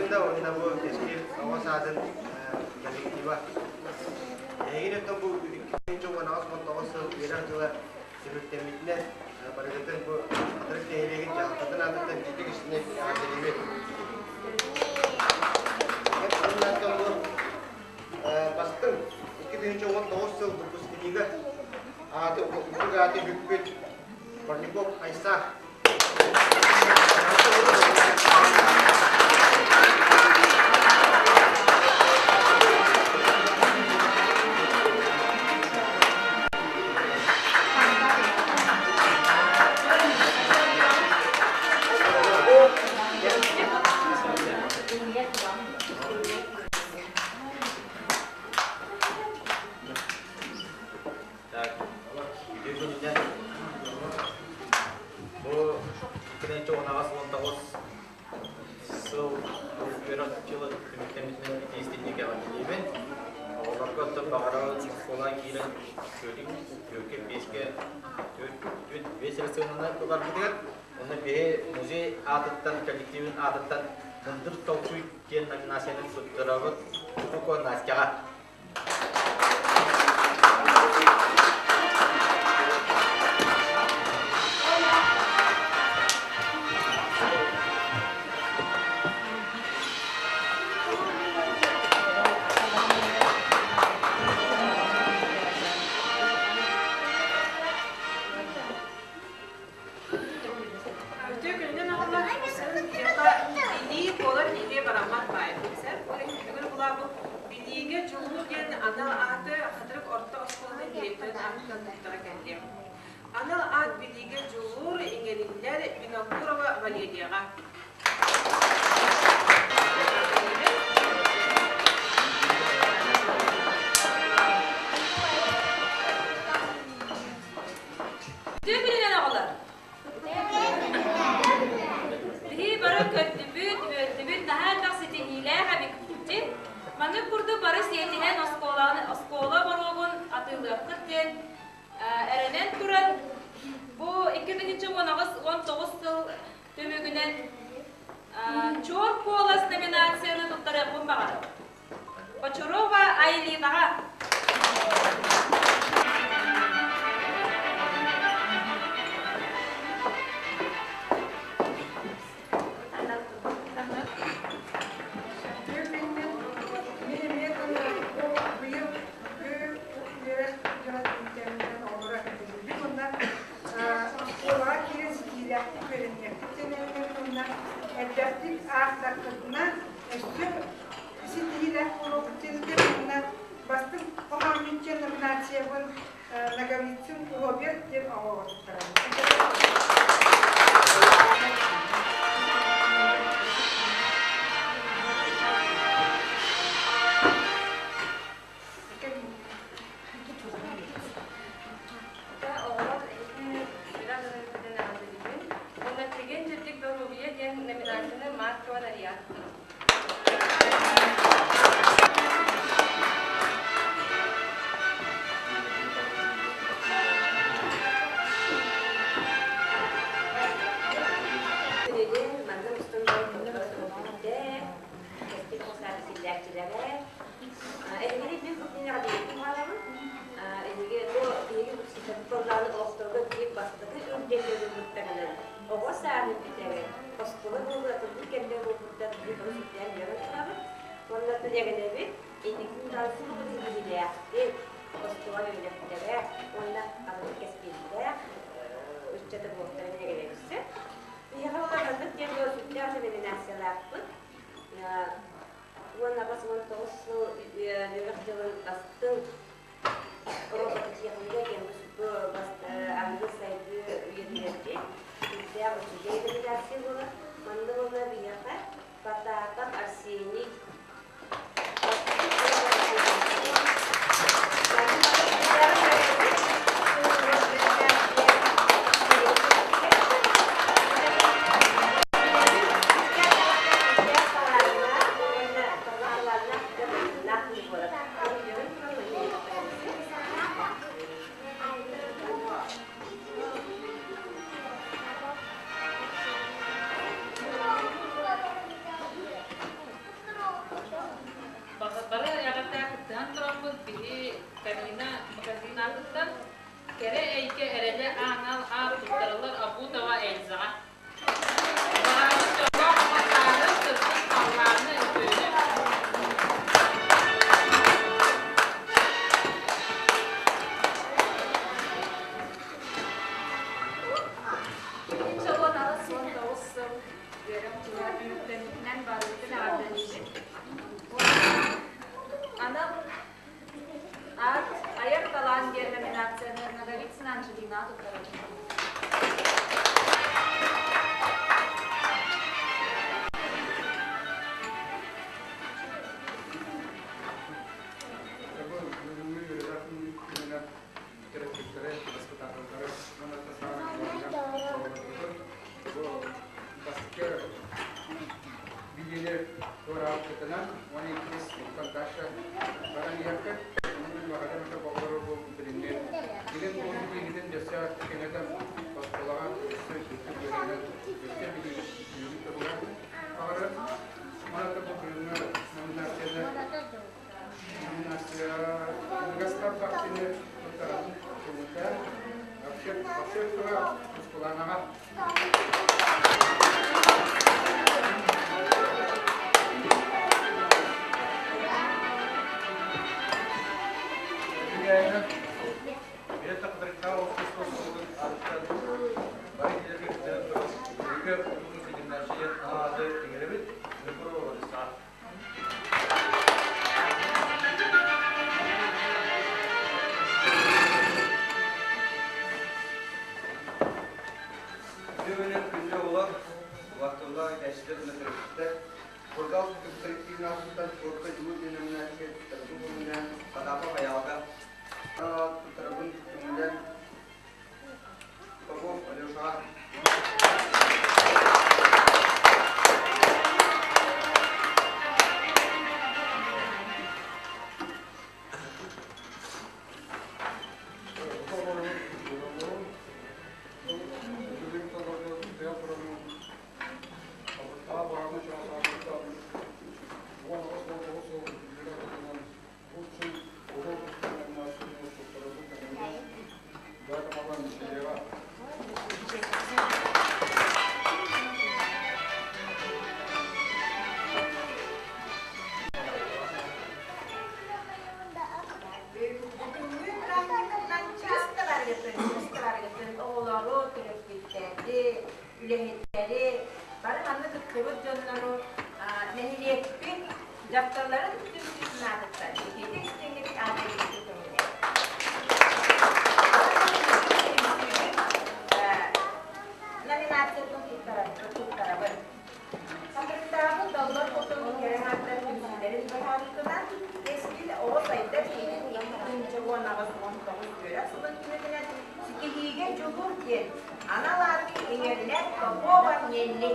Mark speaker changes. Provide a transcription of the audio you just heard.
Speaker 1: кытынна уонна бу Кэскил оҕо саадын коллектива. Эһигин өттөн бу 2018-19 сыл үөрэх дьыла түмүктэммитинэн барыгытын бу Хатырык нэһилиэгин дьаһалтатын аатыттан ититик истиҥник эҕэрдэлиибит. Уонна бу бастыҥ 2019 сыл выпускнига ааты үрдүк ааты бүкпүт Парников Айса. Так, үтүө күнүнэн. Бу 2019 сыл үөрэх дьылын түмүктэммитинэн итиистинник эҕэрдэлиибин. Оҕолорго оттон баҕарабын оскуолаҕа киирэн түөрт түөркэ биэскэ түөрт түөрт биэс эрэ сыананы ыларбытыгар уонна биһи музей аатыттан коллективин аатыттан мындыр толкуй диэн номинацияны туттарабыт Куко Настяҕа.
Speaker 2: Үтүө күнүнэн оҕолор, киһиэхэ билии буолар илиэ бараммат баай. Ол иһин бүгүн булаабыт Билиигэ дьулуур диэн анал ааты Хатырык орто оскуолатын директорын аатыттан туттара кэллим. Анал аат Билиигэ дьулуур иҥэриллэр Винокурова Валерияҕа.
Speaker 3: Үтүө күнүнэн оҕолор! Биһи бары көрдүбүт, үөрдүбүт, наһаа элбэх ситиһиилээх эбикпит. Маннык курдук бары сиэтиһэн оскуоланы, оскуола боруогун атыылыаххыт диэн эрэнэн туран, бу 2018-19 сыл түмүгүнэн Чуор куолас номинацияны туттарыахпын баҕарабын. Бочурова Айлинаҕа.
Speaker 4: Элбэхтик аахтаххытына өссө Ситиһиилээх буолуохпут уонна бастыҥ хоһоонньуччу номинациябын Ноговицын Роберт диэн оҕоҕо туттарабын.
Speaker 3: Оҕолор Уонна Чэгиэн чэбдик доруобуйа диэн номинацияны Маркова Нария
Speaker 5: Билигин манна устун кэскил хосаары силлээччилэрэ. Эһигини мин бу күннэҕэ хаалабын. Эһиги бу биһиги ситэрбит олохторго биир бастакы үрдэлгэ ылбыттарынан оҕо сааһын бүтэрэн, оскуола буолуотун кэмҥэ буолбуттар биһи бары сүрдээн үөрэн турабыт. Уонна түлэгэнэбит инникитин даҕаны субу биһилээхтик оскуола үөрэхтэрэ уонна аныгы кэскиллээх ыччата буолтара билэгэнэбиссэ. Биһиэхэ улаханнык диэн сүрдээх номинациялаахпыт. 18-19 сыл үөрэх дьылын бастыҥ робототехника диэн бу аныгы сайдыы үйэтигэрги сүрдээх үчүгэй номинация буолар. Манна буолла биһиэхэ Потапов Арсений
Speaker 6: Туораабыккытынан уонна иккис Даша баран иһэргэ мин баҕарым этэ оҕолору бу билиҥҥи билим буолуу киһитин өссө кэҥэтэн оскуолаҕа өссө үрдүк үөрэнэн өссө билиибит туһугар баҕарар. Уонна бу күҥҥэ номинацияны номинация Гастар Бахтины туттарабын көҥүллээн вообще вообще Тускулаанаҕа.
Speaker 7: Бүгүнүн күндү оҕолор, убастабыллаах иитээччилэр уонна төрөппүттэр, Бургал коллективин аатыттан спортка дьулуур диэн номинация туттарбын көҥүлээн Потапов Айаалга туттарабын көҥүлээн Попов Алешаҕа.
Speaker 5: Бүгүҥҥү бырааһынньыгынан чыысталаргытын, чыысталаргытын оҕолору, төрөппүттэри, үлэһиттэри, бары манна кыттыбыт дьоннору нэһилиэкпит дьахталларын түмсүүтүн аатыттан итиитик истиҥник аатырбыт көҥүлэ. Номинациятын туттарабын. Хатырыктааҕы Даллар хотун кэрэ аҥаардар түмсүүлэрин быһаарыытынан Кэскил оҕо сайдар киинин 2018-19 үөрэх сылын түмүгүнэн ситиһиигэ дьулуур диэн анал ааты иҥэринэр Попова Нелли.